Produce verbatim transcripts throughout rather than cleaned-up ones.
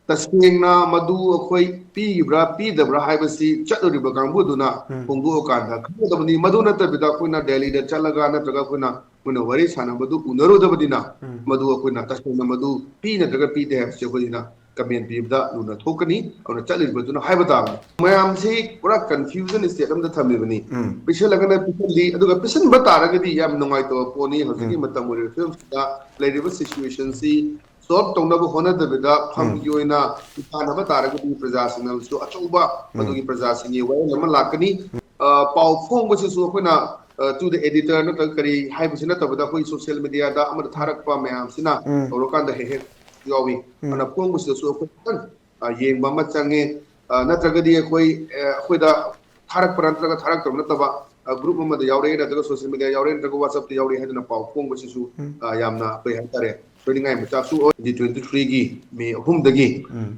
ꯇꯁꯦꯡꯅ ꯃꯗꯨ ꯑꯩꯈꯣꯏ ꯄꯤꯈꯤꯕ꯭ꯔꯥ ꯄꯤꯗꯕ꯭ꯔꯥ ꯍꯥꯏꯕꯁꯤ ꯆꯠꯂꯨꯔꯤꯕ ꯀꯥꯡꯕꯨꯗꯨꯅ ꯐꯣꯡꯗꯣꯛꯑꯀꯥꯟꯗ ꯈꯪꯒꯗꯕꯅꯤ꯫ ꯃꯗꯨ ꯅꯠꯇꯕꯤꯗ ꯑꯩꯈꯣꯏꯅ ꯗꯦꯜꯂꯤꯗ ꯆꯠꯂꯒ ꯅꯠꯇ꯭ꯔꯒ ꯑꯩꯈꯣꯏꯅ ꯃꯣꯏꯅ ꯋꯥꯔꯤ ꯁꯥꯟꯅꯕꯗꯨ ꯎꯅꯔꯨꯗꯕꯅꯤꯅ ꯃꯗꯨ ꯑꯩꯈꯣꯏꯅ ꯇꯁꯦꯡꯅ ꯃꯗꯨ ꯄꯤ ꯅꯠꯇ꯭ꯔꯒ ꯄꯤꯗꯦ ꯍꯥꯏꯕꯁꯤ ꯑꯩꯈꯣꯏꯅ ꯀꯃꯦꯟ ꯄꯤꯕꯗ ꯂꯨꯅ ꯊꯣꯛꯀꯅꯤ꯫ ꯑꯗꯨꯅ ꯆꯠꯂꯤꯕꯗꯨꯅ ꯍꯥꯏꯕ ꯇꯥꯕꯅꯤ꯫ ꯃꯌꯥꯝꯁꯤ ꯄꯨꯔꯥ confusion state ꯑꯃꯗ ꯊꯝꯃꯤꯕꯅꯤ꯫ ꯄꯤꯁꯜꯂꯒꯅ ꯄꯤꯁꯜꯂꯤ, ꯑꯗꯨꯒ ꯄꯤꯁꯟꯕ ꯇꯥꯔꯒꯗꯤ ꯌꯥꯝ ꯅꯨꯡꯉꯥꯏꯇꯕ ꯄꯣꯠꯅꯤ꯫ ꯍꯧꯖꯤꯛꯀꯤ ꯃꯇꯝ ꯑꯣꯏꯔꯤꯕ ꯐꯤꯕꯝꯁꯤꯗ ꯂꯩꯔꯤꯕ situationꯁꯤ solve ꯇꯧꯅꯕ ꯍꯣꯠꯅꯗꯕꯤꯗ ꯐꯝꯒꯤ ꯑꯣꯏꯅ ꯇꯥꯟꯅꯕ ꯇꯥꯔꯒꯗꯤ ꯄ꯭ꯔꯖꯥꯁꯤꯡꯅꯁꯨ ꯑꯆꯧꯕ ꯃꯗꯨꯒꯤ ꯄ꯭ꯔꯖꯥꯁꯤꯡꯒꯤ ꯋꯥꯌꯦꯜ ꯑꯃ ꯂꯥꯛꯀꯅꯤ꯫ ꯑ, ꯄꯥꯎ ꯐꯣꯡꯕꯁꯤꯁꯨ ꯑꯩꯈꯣꯏꯅ, ꯑ, to the editor ꯅꯠꯇ꯭ꯔꯒ ꯀꯔꯤ ꯍꯥꯏꯕꯁꯤ ꯅꯠꯇꯕꯗ ꯑꯩꯈꯣꯏ social mediaꯗ ꯑꯃꯗ ꯊꯥꯔꯛꯄ ꯃꯌꯥꯝꯁꯤꯅ ꯇꯧꯔꯀꯥꯟꯗ ꯍꯦꯛ ꯍꯦꯛ ꯌꯥꯎꯏ꯫ ꯑꯗꯨꯅ ꯐꯣꯡꯕꯁꯤꯗꯁꯨ ꯑꯩꯈꯣꯏ ꯈꯤꯇꯪ, ꯑ, ꯌꯦꯡꯕ ꯑꯃ ꯆꯪꯉꯦ꯫ ꯑ, ꯅꯠꯇ꯭ꯔꯒꯗꯤ ꯑꯩꯈꯣꯏ, ꯑ, ꯑꯩꯈꯣꯏꯗ ꯊꯥꯔꯛꯄ꯭ꯔꯥ ꯅꯠꯇ꯭ꯔꯒ ꯊꯥꯔꯛꯇꯕ ꯅꯠꯇꯕ, ꯑ, group ꯑꯃꯗ ꯌꯥꯎꯔꯛꯑꯦ ꯅꯠꯇ꯭ꯔꯒ social media ꯌꯥꯎꯔꯛꯑꯦ ꯅꯠꯇ꯭ꯔꯒ WhatsAppꯇ ꯌꯥꯎꯔꯛꯑꯦ ꯍꯥꯏꯗꯅ ꯄꯥꯎ ꯐꯣꯡꯕꯁꯤꯁꯨ, ꯑ, ꯌꯥꯝꯅ ꯑꯩꯈꯣꯏ ꯍꯥꯏꯇꯥꯔꯦ ꯁꯣꯏꯅꯤꯡꯉꯥꯏ ꯃꯆꯥꯛꯁꯨ ꯑꯣꯏ꯫ Twenty twenty threeꯒꯤ May ꯑꯍꯨꯝꯗꯒꯤ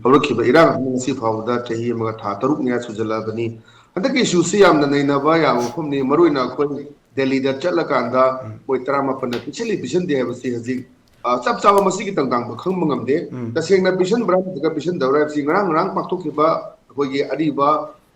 ꯍꯧꯔꯛꯈꯤꯕ ꯏꯔꯥꯡ ꯑꯁꯤꯅ ꯉꯁꯤ ꯐꯥꯎꯕꯗ ꯆꯍꯤ ꯑꯃꯒ ꯊꯥ ꯇꯔꯨꯛ ꯃꯌꯥ ꯁꯨꯖꯜꯂꯛꯑꯕꯅꯤ꯫ ꯍꯟꯗꯛꯀꯤ issueꯁꯤ ꯌꯥꯝꯅ ꯅꯩꯅꯕ ꯌꯥꯕ ꯃꯐꯝꯅꯤ꯫ ꯃꯔꯨꯑꯣꯏꯅ ꯑꯩꯈꯣꯏ ꯗꯦꯜꯂꯤꯗ ꯆꯠꯂꯀꯥꯟꯗ ꯃꯣꯏ ꯇꯔꯥꯃꯥꯄꯟꯅ ꯄꯤꯁꯜꯂꯤ ꯄꯤꯁꯟꯗꯦ ꯍꯥꯏꯕꯁꯤ ꯍꯧꯖꯤꯛ, ꯑ, ꯆꯞ ꯆꯥꯕ ꯃꯁꯤꯒꯤ ꯇꯥꯡꯗꯥꯡꯕ ꯈꯪꯕ ꯉꯝꯗꯦ꯫ ꯇꯁꯦꯡꯅ ꯄꯤꯁꯟꯕ꯭ꯔꯥ ꯅꯠꯇ꯭ꯔꯒ ꯄꯤꯁꯟꯗꯕ꯭ꯔꯥ ꯍꯥꯏꯕꯁꯤ ꯉꯔꯥꯡ ꯉꯔꯥꯡ ꯄꯥꯡꯊꯣꯛꯈꯤꯕ ꯑꯩꯈꯣꯏꯒꯤ ꯑꯔꯤꯕ,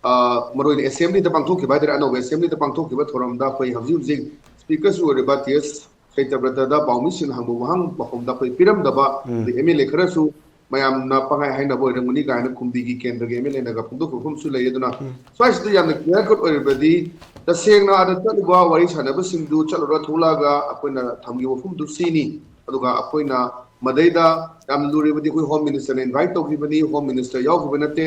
ꯑ, ꯃꯔꯨꯑꯣꯏꯅ assemblyꯗ ꯄꯥꯡꯊꯣꯛꯈꯤꯕ ꯍꯥꯏꯇꯥꯔꯦ, ꯑꯅꯧꯕ assemblyꯗ ꯄꯥꯡꯊꯣꯛꯈꯤꯕ ꯊꯧꯔꯝꯗ ꯑꯩꯈꯣꯏ ꯍꯧꯖꯤꯛ ꯍꯧꯖꯤꯛ speakerꯁꯨ ꯑꯣꯏꯔꯤꯕ ꯇꯤ ꯑꯦꯁ ꯁꯩꯇꯕ꯭ꯔꯇꯗ ꯄꯥꯎꯃꯤꯁꯤꯡꯅ ꯍꯪꯕ ꯋꯥꯍꯪ ꯄꯥꯎꯈꯨꯝꯗ ꯑꯩꯈꯣꯏ ꯄꯤꯔꯝꯗꯕ, ꯑꯗꯩ M L A ꯈꯔꯁꯨ ꯃꯌꯥꯝꯅ ꯄꯪꯍꯥꯏ ꯍꯥꯏꯅꯕ ꯑꯣꯏꯔꯝꯒꯅꯤ ꯀꯥꯏꯅ ꯀꯨꯝꯕꯤꯒꯤ ꯀꯦꯟꯗ꯭ꯔꯒꯤ M L Aꯅꯒ ꯐꯣꯡꯗꯣꯛꯄ ꯃꯐꯝꯁꯨ ꯂꯩ꯫ ꯑꯗꯨꯅ ꯁ꯭ꯋꯥꯏꯁꯤꯗ ꯌꯥꯝꯅ clear cut ꯑꯣꯏꯔꯕꯗꯤ ꯇꯁꯦꯡꯅ ꯑꯥꯗ ꯆꯠꯂꯨꯕ ꯋꯥꯔꯤ ꯁꯥꯟꯅꯕꯁꯤꯡꯗꯨ ꯆꯠꯂꯨꯔ ꯊꯣꯛꯂꯛꯑꯒ ꯑꯩꯈꯣꯏꯅ ꯊꯝꯈꯤꯕ ꯋꯥꯐꯝꯗꯨ ꯁꯤꯅꯤ꯫ ꯑꯗꯨꯒ ꯑꯩꯈꯣꯏꯅ ꯃꯗꯩꯗ ꯌꯥꯝꯅ ꯂꯨꯔꯤꯕꯗꯤ ꯑꯩꯈꯣꯏ Home Ministerꯅ invite ꯇꯧꯈꯤꯕꯅꯤ, Home Minister ꯌꯥꯎꯈꯤꯕ ꯅꯠꯇꯦ꯫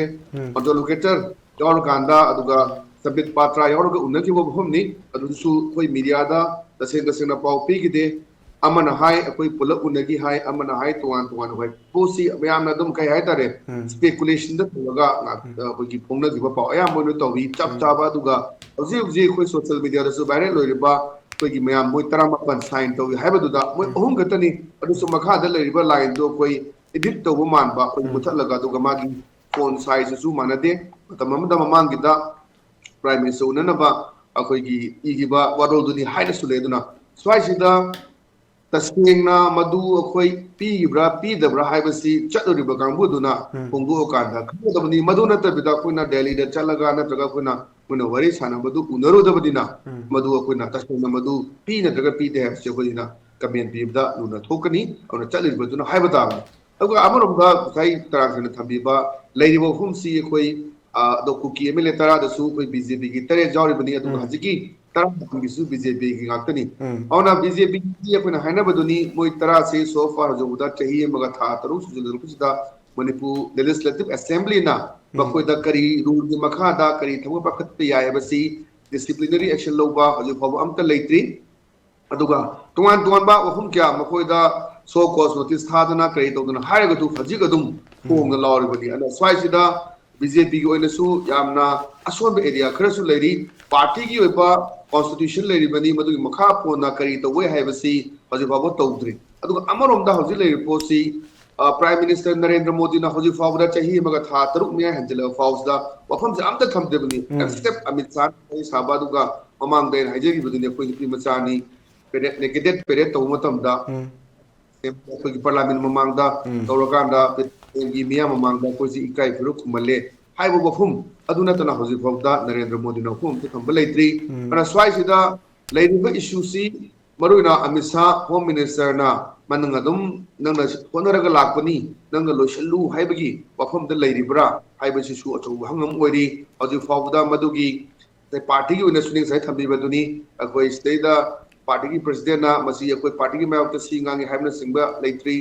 Interlocutor ꯌꯥꯎꯔꯀꯥꯟꯗ, ꯑꯗꯨꯒ Sambit Patra ꯌꯥꯎꯔꯒ ꯎꯅꯈꯤꯕ ꯃꯐꯝꯅꯤ꯫ ꯑꯗꯨꯁꯨ ꯑꯩꯈꯣꯏ mediaꯗ ꯇꯁꯦꯡ ꯇꯁꯦꯡꯅ ꯄꯥꯎ ꯄꯤꯈꯤꯗꯦ꯫ ꯑꯃꯅ ꯍꯥꯏ ꯑꯩꯈꯣꯏ ꯄꯨꯂꯞ ꯎꯅꯈꯤ ꯍꯥꯏ, ꯑꯃꯅ ꯍꯥꯏ ꯇꯣꯉꯥꯟ ꯇꯣꯉꯥꯟꯅ ꯍꯣꯏ꯫ ꯄꯣꯠꯁꯤ ꯃꯌꯥꯝꯅ ꯑꯗꯨꯝ ꯀꯩ ꯍꯥꯏꯇꯥꯔꯦ, speculationꯗ ꯇꯧꯔꯒ ꯉꯥꯛ-, ꯑꯩꯈꯣꯏꯒꯤ ꯐꯣꯡꯅꯈꯤꯕ ꯄꯥꯎ ꯑꯌꯥꯝꯕ ꯑꯣꯏꯅ ꯇꯧꯏ꯫ ꯆꯞ ꯆꯥꯕ, ꯑꯗꯨꯒ ꯍꯧꯖꯤꯛ ꯍꯧꯖꯤꯛ ꯑꯩꯈꯣꯏ social mediaꯗꯁꯨ viral ꯑꯣꯏꯔꯤꯕ ꯑꯩꯈꯣꯏꯒꯤ ꯃꯌꯥꯝ ꯃꯣꯏ ꯇꯔꯥꯃꯥꯄꯟ sign ꯇꯧꯏ ꯍꯥꯏꯕꯗꯨꯗ ꯃꯣꯏ ꯑꯍꯨꯝ ꯈꯛꯇꯅꯤ꯫ ꯑꯗꯨꯁꯨ ꯃꯈꯥꯗ ꯂꯩꯔꯤꯕ lineꯗꯣ ꯑꯩꯈꯣꯏ edit ꯇꯧꯕ ꯃꯥꯟꯕ, ꯑꯩꯈꯣꯏ ꯃꯨꯠꯊꯠꯂꯒ, ꯑꯗꯨꯒ ꯃꯥꯒꯤ font sizeꯁꯨ ꯃꯥꯟꯅꯗꯦ꯫ ꯃꯇꯝ ꯑꯃꯗ ꯃꯃꯥꯡꯒꯤꯗ Prime Minister ꯎꯅꯅꯕ ꯑꯩꯈꯣꯏꯒꯤ ꯏꯈꯤꯕ ꯋꯥꯔꯣꯜꯗꯨꯅꯤ ꯍꯥꯏꯅꯁꯨ ꯂꯩ꯫ ꯑꯗꯨꯅ ꯁ꯭ꯋꯥꯏꯁꯤꯗ ꯇꯁꯦꯡꯅ ꯃꯗꯨ ꯑꯩꯈꯣꯏ ꯄꯤꯈꯤꯕ꯭ꯔꯥ ꯄꯤꯗꯕ꯭ꯔꯥ ꯍꯥꯏꯕꯁꯤ ꯆꯠꯂꯨꯔꯤꯕ ꯀꯥꯡꯕꯨꯗꯨꯅ ꯎꯝ꯫ ꯐꯣꯡꯗꯣꯛꯑꯀꯥꯟꯗ ꯈꯪꯒꯗꯕꯅꯤ꯫ ꯃꯗꯨ ꯅꯠꯇꯕꯤꯗ ꯑꯩꯈꯣꯏꯅ ꯗꯦꯜꯂꯤꯗ ꯆꯠꯂꯒ ꯅꯠꯇ꯭ꯔꯒ ꯑꯩꯈꯣꯏꯅ, ꯑꯩꯈꯣꯏꯅ ꯋꯥꯔꯤ ꯁꯥꯟꯅꯕꯗꯨ ꯎꯅꯔꯨꯗꯕꯅꯤꯅ ꯎꯝ꯫ ꯃꯗꯨ ꯑꯩꯈꯣꯏꯅ ꯇꯁꯦꯡꯅ ꯃꯗꯨ ꯄꯤ ꯅꯠꯇ꯭ꯔꯒ ꯄꯤꯗꯦ ꯍꯥꯏꯕꯁꯤ ꯑꯩꯈꯣꯏꯅ ꯀꯃꯦꯟ ꯄꯤꯕꯗ ꯂꯨꯅ ꯊꯣꯛꯀꯅꯤ꯫ ꯑꯗꯨꯅ ꯆꯠꯂꯤꯕꯗꯨꯅ ꯍꯥꯏꯕ ꯇꯥꯕꯅꯤ꯫ ꯑꯗꯨꯒ ꯑꯃꯔꯣꯝꯗ ꯉꯁꯥꯏ ꯇꯔꯥꯝꯁꯅ ꯊꯝꯕꯤꯕ ꯂꯩꯔꯤꯕ ꯋꯥꯐꯝꯁꯤ ꯑꯩꯈꯣꯏ, ꯑ, ꯑꯗꯣ ꯀꯨꯀꯤ ꯑꯦꯝ ꯑꯦꯜ ꯑꯦ ꯇꯔꯥꯗꯁꯨ ꯑꯩꯈꯣꯏ ꯕꯤ ꯖꯦ ꯄꯤꯒꯤ ꯇꯔꯦꯠ ꯌꯥꯎꯔꯤꯕꯅꯤ, ꯑꯗꯨꯒ ꯎꯝ꯫ ꯍꯧꯖꯤꯛꯀꯤ ꯇꯔꯥꯃꯥꯄꯜꯒꯤꯁꯨ ꯕꯤ ꯖꯦ ꯄꯤꯒꯤ ꯉꯥꯛꯇꯅꯤ꯫ ꯎꯝ꯫ ꯑꯗꯨꯅ ꯕꯤ ꯖꯦ ꯄꯤꯒꯤ ꯑꯩꯈꯣꯏꯅ ꯍꯥꯏꯅꯕꯗꯨꯅꯤ, ꯃꯣꯏ ꯇꯔꯥꯁꯤ so far ꯍꯧꯖꯤꯛ ꯐꯥꯎꯕꯗ ꯆꯍꯤ ꯑꯃꯒ ꯊꯥ ꯇꯔꯨꯛ ꯁꯨꯖꯤꯜꯂꯛꯄꯁꯤꯗ ꯃꯅꯤꯄꯨꯔ ꯂꯦꯖꯤꯁꯂꯦꯇꯤꯚ ꯑꯦꯁꯦꯝꯕ꯭ꯂꯤꯅ ꯎꯝ꯫ ꯃꯈꯣꯏꯗ ꯀꯔꯤ ꯔꯨꯜꯒꯤ ꯃꯈꯥꯗ ꯀꯔꯤ ꯊꯕꯛ ꯄꯥꯏꯈꯠꯄ ꯌꯥꯏ ꯍꯥꯏꯕꯁꯤ, ꯗꯤꯁꯤꯄ꯭ꯂꯤꯅꯔꯤ ꯑꯦꯛꯁꯟ ꯂꯧꯕ ꯍꯧꯖꯤꯛ ꯐꯥꯎꯕ ꯑꯝꯇ ꯂꯩꯇ꯭ꯔꯤ꯫ ꯑꯗꯨꯒ ꯇꯣꯉꯥꯟ ꯇꯣꯉꯥꯟꯕ ꯋꯥꯐꯝ ꯀꯌꯥ ꯃꯈꯣꯏꯗ show cause notice ꯊꯥꯗꯅ ꯀꯔꯤ ꯇꯧꯗꯅ ꯍꯥꯏꯔꯒꯁꯨ ꯍꯧꯖꯤꯛ ꯑꯗꯨꯝ ꯎꯝ꯫ ꯈꯣꯡꯅ ꯂꯥꯎꯔꯤꯕꯅꯤ꯫ ꯑꯗꯨꯅ ꯁ꯭ꯋꯥꯏꯁꯤꯗ ꯕꯤ ꯖꯦ ꯄꯤꯒꯤ ꯑꯣꯏꯅꯁꯨ ꯌꯥꯝꯅ ꯑꯁꯣꯟꯕ ꯑꯦꯔꯤꯌꯥ ꯈꯔꯁꯨ ꯂꯩꯔꯤ꯫ ꯄꯥꯔꯇꯤꯒꯤ ꯑꯣꯏꯕ ꯀꯣꯟꯁꯇꯤꯇ꯭ꯌꯨꯁꯟ ꯂꯩꯔꯤꯕꯅꯤ, ꯃꯗꯨꯒꯤ ꯃꯈꯥ ꯄꯣꯟꯅ ꯀꯔꯤ ꯇꯧꯕ ꯌꯥꯏ ꯍꯥꯏꯕꯁꯤ ꯍꯧꯖꯤꯛ ꯐꯥꯎꯕ ꯇꯧꯗ꯭ꯔꯤ꯫ ꯑꯗꯨꯒ ꯑꯃꯔꯣꯝꯗ ꯍꯧꯖꯤꯛ ꯂꯩꯔꯤꯕ ꯄꯣꯠꯁꯤ, ꯑ, ꯄ꯭ꯔꯥꯏꯝ ꯃꯤꯅꯤꯁꯇꯔ ꯅꯔꯦꯟꯗ꯭ꯔ ꯃꯣꯗꯤꯅ ꯍꯧꯖꯤꯛ ꯐꯥꯎꯕꯗ ꯆꯍꯤ ꯑꯃꯒ ꯊꯥ ꯇꯔꯨꯛ ꯃꯌꯥ ꯍꯦꯟꯖꯤꯜꯂꯕ ꯐꯥꯎꯁꯤꯗ ꯋꯥꯐꯝꯁꯦ ꯑꯝꯇ ꯊꯝꯗ꯭ꯔꯤꯕꯅꯤ꯫ ꯎꯝ꯫ Except ꯑꯃꯤꯠ ꯁꯥꯍꯅ ꯋꯥꯔꯤ ꯁꯥꯕ, ꯑꯗꯨꯒ ꯃꯃꯥꯡꯗ ꯑꯩꯅ ꯍꯥꯏꯖꯈꯤꯕꯗꯨꯅꯤ, ꯑꯩꯈꯣꯏ ꯅꯨꯄꯤ ꯃꯆꯥꯅꯤ, ꯄꯦꯔꯦꯠ, ꯅꯦꯀꯦꯗꯦꯠ ꯄꯦꯔꯦꯠ ꯇꯧꯕ ꯃꯇꯝꯗ ꯎꯝ꯫ ꯑꯩꯈꯣꯏꯒꯤ ꯄꯥꯔꯂꯥꯃꯦꯟ ꯃꯃꯥꯡꯗ ꯎꯝ꯫ ꯇꯧꯔꯀꯥꯟꯗ ꯄ꯭ꯔꯦꯁꯤꯗꯦꯟꯒꯤ ꯃꯤꯌꯥꯝ ꯃꯃꯥꯡꯗ ꯑꯩꯈꯣꯏꯁꯤ ꯏꯀꯥꯏ ꯈꯨꯔꯨ ꯈꯨꯝꯍꯜꯂꯦ ꯍꯥꯏꯕ ꯋꯥꯐꯝ ꯑꯗꯨ ꯅꯠꯇꯅ ꯍꯧꯖꯤꯛ ꯐꯥꯎꯗ ꯅꯔꯦꯟꯗ꯭ꯔ ꯃꯣꯗꯤꯅ ꯋꯥꯐꯝ ꯑꯝꯇ ꯊꯝꯕ ꯂꯩꯇ꯭ꯔꯤ꯫ ꯎꯝ꯫ ꯑꯗꯨꯅ ꯁ꯭ꯋꯥꯏꯁꯤꯗ ꯂꯩꯔꯤꯕ ꯏꯁꯨꯁꯤ ꯃꯔꯨꯑꯣꯏꯅ ꯑꯃꯤꯠ ꯁꯥꯍ ꯍꯣꯝ ꯃꯤꯅꯤꯁꯇꯔꯅ ꯃꯅꯪ ꯑꯗꯨꯝ ꯅꯪꯅ ꯍꯣꯠꯅꯔꯒ ꯂꯥꯛꯄꯅꯤ, ꯅꯪꯅ ꯂꯣꯏꯁꯤꯜꯂꯨ ꯍꯥꯏꯕꯒꯤ ꯋꯥꯐꯝꯗ ꯂꯩꯔꯤꯕ꯭ꯔꯥ ꯍꯥꯏꯕꯁꯤꯁꯨ ꯑꯆꯧꯕ ꯍꯪ ꯑꯃ ꯑꯣꯏꯔꯤ꯫ ꯍꯧꯖꯤꯛ ꯐꯥꯎꯕꯗ ꯃꯗꯨꯒꯤ ꯄꯥꯔꯇꯤꯒꯤ ꯑꯣꯏꯅꯁꯨ ꯉꯁꯥꯏ ꯊꯝꯕꯤꯕꯗꯨꯅꯤ꯫ ꯑꯩꯈꯣꯏ ꯁꯤꯗꯩꯗ ꯄꯥꯔꯇꯤꯒꯤ ꯄ꯭ꯔꯦꯁꯤꯗꯦꯟꯅ ꯃꯁꯤ ꯑꯩꯈꯣꯏ ꯄꯥꯔꯇꯤꯒꯤ ꯃꯥꯌꯣꯛꯇ ꯁꯤ ꯉꯥꯡꯉꯤ ꯍꯥꯏꯕꯅꯆꯤꯡꯕ ꯂꯩꯇ꯭ꯔꯤ꯫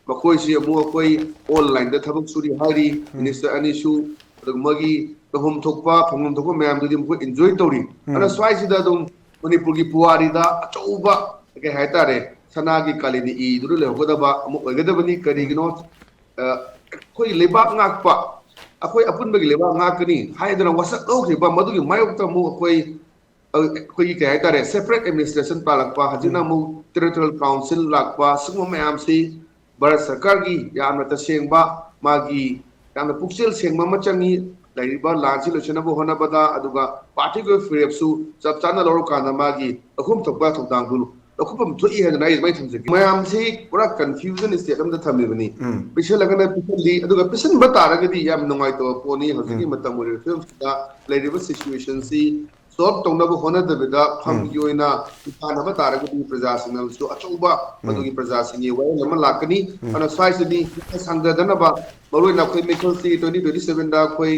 ꯃꯈꯣꯏꯁꯤ ꯑꯃꯨꯛ ꯑꯩꯈꯣꯏ ꯑꯣꯟꯂꯥꯏꯟꯗ ꯊꯕꯛ ꯁꯨꯔꯤ ꯍꯥꯏꯔꯤ, ꯎꯝ꯫ ꯃꯤꯅꯤꯁꯇꯔ ꯑꯅꯤꯁꯨ, ꯑꯗꯨꯒ ꯃꯣꯏꯒꯤ ꯇꯧꯐꯝ ꯊꯣꯛꯄ, ꯐꯪꯐꯝ ꯊꯣꯛꯄ ꯃꯌꯥꯝꯗꯨꯗꯤ ꯃꯈꯣꯏ ꯏꯟꯖꯣꯏ ꯇꯧꯔꯤ꯫ ꯎꯝ꯫ ꯑꯗꯨꯅ ꯁ꯭ꯋꯥꯏꯁꯤꯗ ꯑꯗꯨꯝ ꯃꯅꯤꯄꯨꯔꯒꯤ ꯄꯨꯋꯥꯔꯤꯗ ꯑꯆꯧꯕ, ꯀꯩ ꯍꯥꯏꯇꯥꯔꯦ, ꯁꯅꯥꯒꯤ ꯀꯥꯂꯤꯅꯤ ꯏꯗꯨꯅ ꯂꯩꯍꯧꯒꯗꯕ ꯑꯃ ꯑꯣꯏꯒꯗꯕꯅꯤ꯫ ꯀꯔꯤꯒꯤꯅꯣ? ꯑ, ꯑꯩꯈꯣꯏ ꯂꯩꯕꯥꯛ ꯉꯥꯛꯄ, ꯑꯩꯈꯣꯏ ꯑꯄꯨꯟꯕꯒꯤ ꯂꯩꯕꯥꯛ ꯉꯥꯛꯀꯅꯤ ꯍꯥꯏꯗꯅ ꯋꯥꯁꯛ ꯂꯧꯈꯤꯕ ꯃꯗꯨꯒꯤ ꯃꯥꯌꯣꯛꯇ ꯑꯃꯨꯛ ꯑꯩꯈꯣꯏ, ꯑ, ꯑꯩꯈꯣꯏꯒꯤ ꯀꯩ ꯍꯥꯏꯇꯥꯔꯦ, separate administration ꯄꯥꯜꯂꯛꯄ, ꯍꯧꯖꯤꯛꯅ ꯎꯝ꯫ ꯑꯃꯨꯛ territorial council ꯂꯥꯛꯄ, ꯁꯤꯒꯨꯝꯕ ꯃꯌꯥꯝꯁꯤ ꯚꯥꯔꯠ ꯁꯔꯀꯥꯔꯒꯤ ꯌꯥꯝꯅ ꯇꯁꯦꯡꯕ ꯃꯥꯒꯤ ꯌꯥꯝꯅ ꯄꯨꯛꯆꯦꯜ ꯁꯦꯡꯕ ꯑꯃ ꯆꯪꯉꯤ꯫ ꯂꯩꯔꯤꯕ ꯂꯥꯟꯁꯤ ꯂꯣꯏꯁꯤꯟꯅꯕ ꯍꯣꯠꯅꯕꯗ, ꯑꯗꯨꯒ ꯄꯥꯔꯇꯤꯒꯤ ꯑꯣꯏꯕ ꯐꯤꯔꯦꯞꯁꯨ ꯆꯞ ꯆꯥꯅ ꯂꯧꯔꯀꯥꯟꯗ ꯃꯥꯒꯤ ꯑꯍꯨꯝ ꯊꯣꯛꯄ ꯊꯧꯗꯥꯡꯗꯨ ꯂꯧꯈꯠꯐꯝ ꯊꯣꯛꯏ ꯍꯥꯏꯗꯅ ꯑꯩ ꯑꯗꯨꯃꯥꯏꯅ ꯊꯝꯖꯒꯦ꯫ ꯃꯌꯥꯝꯁꯤ ꯄꯨꯔꯥ confusion state ꯑꯃꯗ ꯊꯝꯃꯤꯕꯅꯤ꯫ ꯎꯝ꯫ ꯄꯤꯁꯜꯂꯒꯅ ꯄꯤꯁꯜꯂꯤ, ꯑꯗꯨꯒ ꯄꯤꯁꯟꯕ ꯇꯥꯔꯒꯗꯤ ꯌꯥꯝ ꯅꯨꯡꯉꯥꯏꯇꯕ ꯄꯣꯠꯅꯤ꯫ ꯍꯧꯖꯤꯛꯀꯤ ꯎꯝ꯫ ꯃꯇꯝ ꯑꯣꯏꯔꯤꯕ ꯐꯤꯕꯝꯁꯤꯗ ꯂꯩꯔꯤꯕ situationꯁꯤ solve ꯇꯧꯅꯕ ꯍꯣꯠꯅꯗꯕꯤꯗ ꯐꯝꯒꯤ ꯎꯝ꯫ ꯑꯣꯏꯅ ꯏꯝꯐꯥꯜ ꯑꯃ ꯇꯥꯔꯒꯗꯤ ꯄ꯭ꯔꯖꯥꯁꯤꯡꯅꯁꯨ ꯑꯆꯧꯕ ꯎꯝ꯫ ꯃꯗꯨꯒꯤ ꯄ꯭ꯔꯖꯥꯁꯤꯡꯒꯤ ꯋꯥꯌꯦꯜ ꯑꯃ ꯂꯥꯛꯀꯅꯤ꯫ ꯎꯝ꯫ ꯑꯗꯨꯅ ꯁ꯭ꯋꯥꯏꯁꯤꯗꯤ ꯍꯦꯟꯅ ꯁꯥꯡꯗꯗꯅꯕ, ꯃꯔꯨꯑꯣꯏꯅ ꯑꯩꯈꯣꯏ ꯃꯤꯈꯜꯁꯤ twenty twenty sevenꯗ ꯑꯩꯈꯣꯏ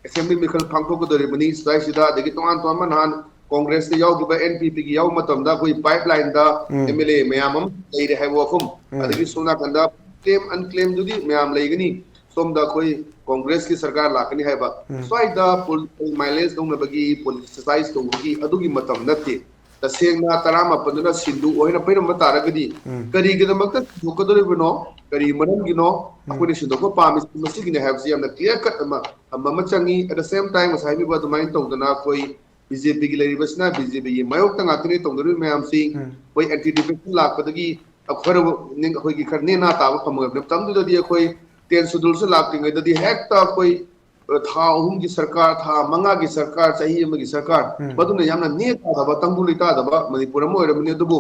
assembly ꯃꯤꯈꯜ ꯄꯥꯡꯊꯣꯛꯀꯗꯧꯔꯤꯕꯅꯤ꯫ ꯁ꯭ꯋꯥꯏꯁꯤꯗ ꯑꯗꯒꯤ ꯇꯣꯉꯥꯟ ꯇꯣꯉꯥꯟꯕ ꯅꯍꯥꯟ Congressꯇ ꯌꯥꯎꯈꯤꯕ NPPꯒꯤ ꯌꯥꯎꯕ ꯃꯇꯝꯗ ꯑꯩꯈꯣꯏ pipelineꯗ ꯎꯝ꯫ MLA ꯃꯌꯥꯝ ꯑꯃ ꯂꯩꯔꯦ ꯍꯥꯏꯕ ꯋꯥꯐꯝ, ꯎꯝ꯫ ꯑꯗꯒꯤ ꯁꯣꯝ ꯅꯥꯀꯟꯗ claim unclaimꯗꯨꯗꯤ ꯃꯌꯥꯝ ꯂꯩꯒꯅꯤ꯫ ꯁꯣꯝꯗ ꯑꯩꯈꯣꯏ Congressꯀꯤ ꯁꯔꯀꯥꯔ ꯂꯥꯛꯀꯅꯤ ꯍꯥꯏꯕ꯫ ꯎꯝ꯫ ꯁ꯭ꯋꯥꯏꯗ political mileage ꯂꯧꯅꯕꯒꯤ, politicize ꯇꯧꯕꯒꯤ ꯑꯗꯨꯒꯤ ꯃꯇꯝ ꯅꯠꯇꯦ꯫ ꯇꯁꯦꯡꯅ ꯇꯔꯥꯃꯥꯄꯟꯗꯨꯅ ꯁꯤꯟꯗꯣꯛꯑꯣ ꯍꯥꯏꯅ ꯄꯤꯔꯝꯕ ꯇꯥꯔꯒꯗꯤ ꯎꯝ꯫ ꯀꯔꯤꯒꯤꯗꯃꯛꯇ ꯁꯤꯟꯗꯣꯛꯀꯗꯧꯔꯤꯕꯅꯣ, ꯀꯔꯤ ꯃꯔꯝꯒꯤꯅꯣ, ꯎꯝ꯫ ꯑꯩꯈꯣꯏꯅ ꯁꯤꯟꯗꯣꯛꯄ ꯄꯥꯝꯃꯤꯁꯤ ꯃꯁꯤꯒꯤꯅꯦ ꯍꯥꯏꯕꯁꯤ ꯌꯥꯝꯅ clear cut ꯑꯃ ꯊꯝꯕ ꯑꯃ ꯆꯪꯉꯤ꯫ At the same time, ꯉꯁꯥꯏ ꯍꯥꯏꯕꯤꯕ ꯑꯗꯨꯃꯥꯏꯅ ꯇꯧꯗꯅ ꯑꯩꯈꯣꯏ BJPꯒꯤ ꯂꯩꯔꯤꯕꯁꯤꯅ BJPꯒꯤ ꯃꯥꯌꯣꯛꯇ ꯉꯥꯛꯇꯅꯤ ꯇꯧꯅꯔꯤꯕ ꯃꯌꯥꯝꯁꯤ꯫ ꯎꯝ꯫ ꯑꯩꯈꯣꯏ anti defection ꯂꯥꯛꯄꯗꯒꯤ ꯈꯔ, ꯑꯩꯈꯣꯏꯒꯤ ꯈꯔ ꯅꯦꯅꯥ ꯇꯥꯕ ꯐꯪꯉꯣꯏꯕ ꯃꯇꯝꯗꯨꯗꯗꯤ ꯑꯩꯈꯣꯏ tenth scheduleꯁꯨ ꯂꯥꯛꯇ꯭ꯔꯤꯉꯩꯗꯗꯤ ꯍꯦꯛꯇ ꯑꯩꯈꯣꯏ ꯊꯥ ꯑꯍꯨꯝꯒꯤ ꯁꯔꯀꯥꯔ, ꯊꯥ ꯃꯉꯥꯒꯤ ꯁꯔꯀꯥꯔ, ꯆꯍꯤ ꯑꯃꯒꯤ ꯁꯔꯀꯥꯔ, ꯎꯝ꯫ ꯃꯗꯨꯅ ꯌꯥꯝꯅ ꯅꯦ ꯇꯥꯗꯕ, ꯇꯪꯗꯨ ꯂꯩꯇꯥꯗꯕ ꯃꯅꯤꯄꯨꯔ ꯑꯃ ꯑꯣꯏꯔꯝꯃꯤꯅꯤ꯫ ꯑꯗꯨꯕꯨ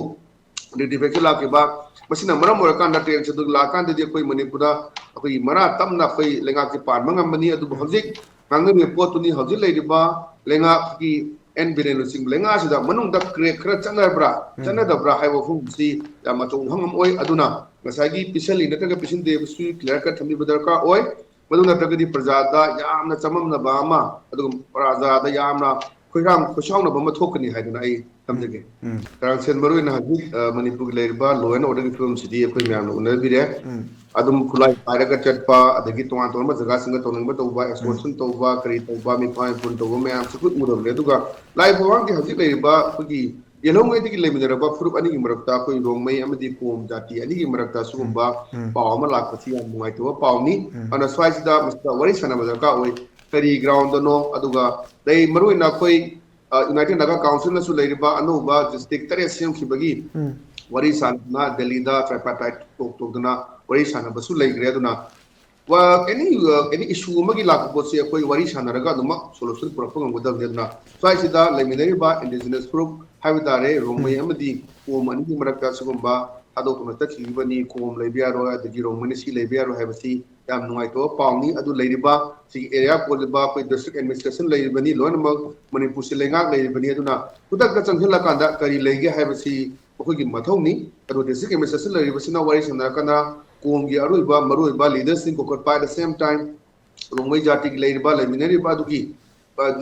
anti defection ꯂꯥꯛꯈꯤꯕ, ꯃꯁꯤꯅ ꯃꯔꯝ ꯑꯣꯏꯔꯀꯥꯟꯗ tenth schedule ꯂꯥꯛꯀꯥꯟꯗꯗꯤ ꯑꯩꯈꯣꯏ ꯃꯅꯤꯄꯨꯔꯗ ꯑꯩꯈꯣꯏꯒꯤ ꯃꯔꯥ ꯇꯞꯅ ꯑꯩꯈꯣꯏ ꯂꯩꯉꯥꯛꯁꯤ ꯄꯥꯟꯕ ꯉꯝꯕꯅꯤ꯫ ꯑꯗꯨꯕꯨ ꯎꯝ꯫ ꯍꯧꯖꯤꯛ ꯉꯥꯡꯅꯔꯤꯕ ꯄꯣꯠꯇꯨꯅꯤ, ꯍꯧꯖꯤꯛ ꯂꯩꯔꯤꯕ ꯂꯩꯉꯥꯛꯀꯤ ꯑꯦꯟ ꯕꯤꯔꯦꯟ ꯂꯨꯆꯤꯡꯕ ꯂꯩꯉꯥꯛꯁꯤꯗ ꯃꯅꯨꯡꯗ crack ꯈꯔ ꯆꯠꯅꯕ꯭ꯔꯥ, ꯎꯝ꯫ ꯆꯠꯅꯗꯕ꯭ꯔꯥ ꯍꯥꯏꯕ ꯋꯥꯐꯝꯁꯤ ꯌꯥꯝ ꯑꯆꯧꯕ ꯋꯥꯐꯝ ꯑꯃ ꯑꯣꯏ꯫ ꯑꯗꯨꯅ ꯉꯁꯥꯏꯒꯤ ꯄꯤꯁꯜꯂꯤ ꯅꯠꯇ꯭ꯔꯒ ꯄꯤꯁꯤꯟꯗꯦ ꯍꯥꯏꯕꯁꯤ clear cut ꯊꯝꯕꯤꯕ ꯗꯔꯀꯥꯔ ꯑꯣꯏ꯫ ꯃꯗꯨ ꯅꯠꯇ꯭ꯔꯒꯗꯤ ꯄ꯭ꯔꯖꯥꯗ ꯌꯥꯝꯅ ꯆꯃꯝꯅꯕ ꯑꯃ, ꯑꯗꯨꯒ ꯄ꯭ꯔꯖꯥꯗ ꯌꯥꯝꯅ ꯈꯣꯏꯔꯥꯡ ꯈꯣꯏꯁꯥꯎꯅꯕ ꯑꯃ ꯊꯣꯛꯀꯅꯤ ꯍꯥꯏꯗꯅ ꯑꯩ ꯊꯝꯖꯒꯦ꯫ ꯎꯝ꯫ ꯀꯥꯡꯁꯦꯟ ꯃꯔꯨꯑꯣꯏꯅ ꯍꯧꯖꯤꯛ, ꯑ, ꯃꯅꯤꯄꯨꯔꯒꯤ ꯂꯩꯔꯤꯕ law and orderꯒꯤ ꯐꯤꯕꯝꯁꯤꯗꯤ ꯑꯩꯈꯣꯏ ꯃꯌꯥꯝꯅ ꯎꯅꯕꯤꯔꯦ꯫ ꯎꯝ꯫ ꯑꯗꯨꯝ ꯈꯨꯠꯂꯥꯏ ꯄꯥꯏꯔꯒ ꯆꯠꯄ, ꯑꯗꯒꯤ ꯇꯣꯉꯥꯟ ꯇꯣꯉꯥꯟꯕ ꯖꯒꯥꯁꯤꯡꯗ ꯇꯧꯅꯤꯡꯕ ꯇꯧꯕ, ꯎꯝ꯫ Extortion ꯇꯧꯕ, ꯀꯔꯤ ꯇꯧꯕ, ꯃꯤꯐꯥ ꯃꯤꯄꯨꯟ ꯇꯧꯕ ꯃꯌꯥꯝꯁꯤ ꯑꯩꯈꯣꯏ ꯎꯔꯕꯅꯦ꯫ ꯑꯗꯨꯒ ꯂꯥꯏ ꯐꯧꯍꯥꯡꯗꯤ ꯍꯧꯖꯤꯛ ꯂꯩꯔꯤꯕ ꯑꯩꯈꯣꯏꯒꯤ ꯌꯦꯜꯍꯧꯉꯩꯗꯒꯤ ꯂꯩꯃꯤꯟꯅꯔꯕ ꯐꯨꯔꯨꯞ ꯑꯅꯤꯒꯤ ꯃꯔꯛꯇ, ꯑꯩꯈꯣꯏ ꯔꯣꯡꯃꯩ ꯑꯃꯗꯤ ꯀꯣꯝ ꯖꯥꯇꯤ ꯑꯅꯤꯒꯤ ꯃꯔꯛꯇ ꯁꯤꯒꯨꯝꯕ ꯎꯝ꯫ ꯄꯥꯎ ꯑꯃ ꯂꯥꯛꯄꯁꯤ ꯌꯥꯝ ꯅꯨꯡꯉꯥꯏꯇꯕ ꯄꯥꯎꯅꯤ꯫ ꯎꯝ꯫ ꯑꯗꯨꯅ ꯁ꯭ꯋꯥꯏꯁꯤꯗ ꯃꯁꯤꯗ ꯋꯥꯔꯤ ꯁꯥꯟꯅꯕ ꯗꯔꯀꯥꯔ ꯑꯣꯏ꯫ ꯀꯔꯤ groundꯗꯅꯣ, ꯑꯗꯨꯒ ꯂꯩ, ꯃꯔꯨꯑꯣꯏꯅ ꯑꯩꯈꯣꯏ, ꯑ, United Naga Councilꯅꯁꯨ ꯂꯩꯔꯤꯕ ꯑꯅꯧꯕ district ꯇꯔꯦꯠ ꯁꯦꯝꯈꯤꯕꯒꯤ ꯎꯝ꯫ ꯋꯥꯔꯤ ꯁꯥꯟꯅꯗꯨꯅ ꯗꯦꯜꯂꯤꯗ tripartite talk ꯇꯧꯗꯨꯅ ꯋꯥꯔꯤ ꯁꯥꯟꯅꯕꯁꯨ ꯂꯩꯈ꯭ꯔꯦ꯫ ꯑꯗꯨꯅ ꯋꯥ-, any, ꯑ, any issue ꯑꯃꯒꯤ ꯂꯥꯛꯄ ꯄꯣꯠꯁꯤ ꯑꯩꯈꯣꯏ ꯋꯥꯔꯤ ꯁꯥꯟꯅꯔꯒ ꯑꯗꯨꯃꯛ solution ꯄꯨꯔꯛꯄ ꯉꯝꯒꯗꯕꯅꯤ꯫ ꯑꯗꯨꯅ ꯁ꯭ꯋꯥꯏꯁꯤꯗ ꯂꯩꯃꯤꯟꯅꯔꯤꯕ indigenous ꯐꯨꯔꯨꯞ ꯍꯥꯏꯕ ꯇꯥꯔꯦ, ꯔꯣꯡꯃꯩ ꯑꯃꯗꯤ ꯀꯣꯝ ꯑꯅꯤꯒꯤ ꯃꯔꯛꯇ ꯁꯤꯒꯨꯝꯕ ꯊꯥꯗꯣꯛꯇꯨꯅ ꯆꯠꯈꯤꯕꯅꯤ, ꯀꯣꯝ ꯂꯩꯕ ꯌꯥꯔꯣꯏ, ꯑꯗꯒꯤ ꯔꯣꯡꯃꯩꯅ ꯁꯤ ꯂꯩꯕ ꯌꯥꯔꯣꯏ ꯍꯥꯏꯕꯁꯤ ꯌꯥꯝ ꯅꯨꯡꯉꯥꯏꯇꯕ ꯄꯥꯎꯅꯤ꯫ ꯑꯗꯨ ꯂꯩꯔꯤꯕ ꯁꯤꯒꯤ ꯑꯦꯔꯤꯌꯥ ꯀꯣꯜꯂꯤꯕ ꯑꯩꯈꯣꯏ ꯗꯤꯁꯇ꯭ꯔꯤꯛ ꯑꯦꯗꯃꯤꯅꯤꯁꯇ꯭ꯔꯦꯁꯟ ꯂꯩꯔꯤꯕꯅꯤ, ꯂꯣꯏꯅꯃꯛ ꯃꯅꯤꯄꯨꯔꯁꯤ ꯂꯩꯉꯥꯛ ꯂꯩꯔꯤꯕꯅꯤ꯫ ꯑꯗꯨꯅ ꯈꯨꯗꯛꯇ ꯆꯪꯁꯤꯜꯂꯀꯥꯟꯗ ꯀꯔꯤ ꯂꯩꯒꯦ ꯍꯥꯏꯕꯁꯤ ꯃꯈꯣꯏꯒꯤ ꯃꯊꯧꯅꯤ꯫ ꯑꯗꯨ ꯗꯤꯁꯇ꯭ꯔꯤꯛ ꯑꯦꯗꯃꯤꯅꯤꯁꯇ꯭ꯔꯦꯁꯟ ꯂꯩꯔꯤꯕꯁꯤꯅ ꯋꯥꯔꯤ ꯁꯥꯟꯅꯔꯀꯥꯟꯗ ꯀꯣꯝꯒꯤ ꯑꯔꯣꯏꯕ ꯃꯔꯨꯑꯣꯏꯕ ꯂꯤꯗꯔꯁꯤꯡ ꯀꯧꯈꯠꯄ, at the same time Rongmei ꯖꯥꯇꯤꯒꯤ ꯂꯩꯔꯤꯕ, ꯂꯩꯃꯤꯟꯅꯔꯤꯕ ꯑꯗꯨꯒꯤ